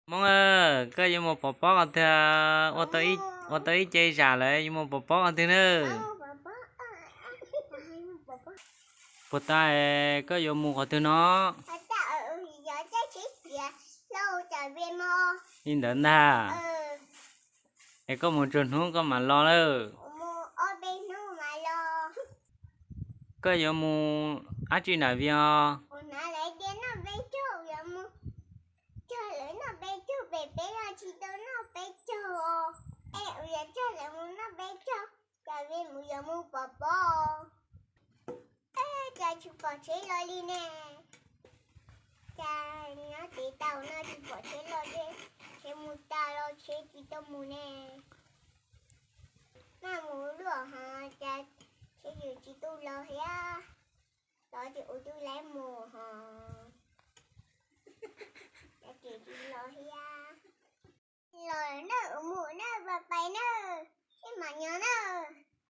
Hmoob, koj yuav mus pov pob qhov twg? Ua tau ib ce zam lawm, yuav mus pov pob qhov twg na? Puas tau, koj yuav mus qhov twg no? Li ntawd ntag. Es koj mus txog hnub koj mam los lawm. Koj yuav mus dab tsi nram Vias os? Cas tsis pom tsheb los li ne? Cas nyob tsev tau no tsis pom tsheb los li? Tsheb mus tas los tsheb tsis tau mus ne? Maj mus luaj hos cas tsheb yeej tsis tuaj los thiab? Los ces ua tub laib mus hos, cas tsis los thiab? Los na, mus na, pais na, sib mam nyob na.